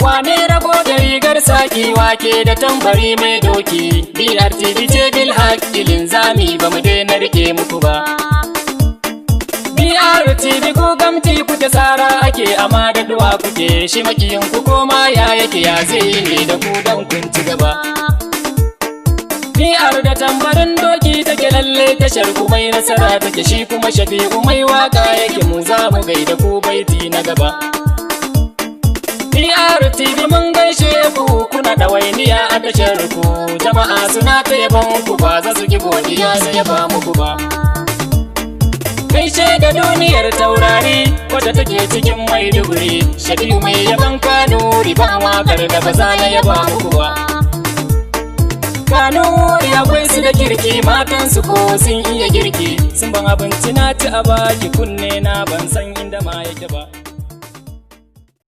Wane rago da rigar saki, wake da tambari mai doki? BRTV ce bil haƙƙi, linzami ba mu daina rike muku ba. BRTV, ku gamti kuke, tsara ake amma da duwa kuke. Shi makiyin ku koma ya yake, ya zai yi ne da ku dan kun ci gaba? BR da tambarin doki take, lalle tashar ku mai nasara take. Shi kuma Shafi'u mai waka yake, mu za mu gaida ku, baiti na gaba. BRTV, mun gaishe ku, kuna ɗawainiya a tashar ku. Jama'a suna ta yabon ku, ba za su ki godiya su yaba muku ba. Gaishe da duniyar taurari wadda take cikin Maiduguri, Shafi'u mai yaban Kanuri, ba wakar da ba za na yaba muku ba. Kanuri akwai su da kirki, matan su ko sun iya girki, sun ban abinci na ci a baki, kunne na ban san inda ma yake ba.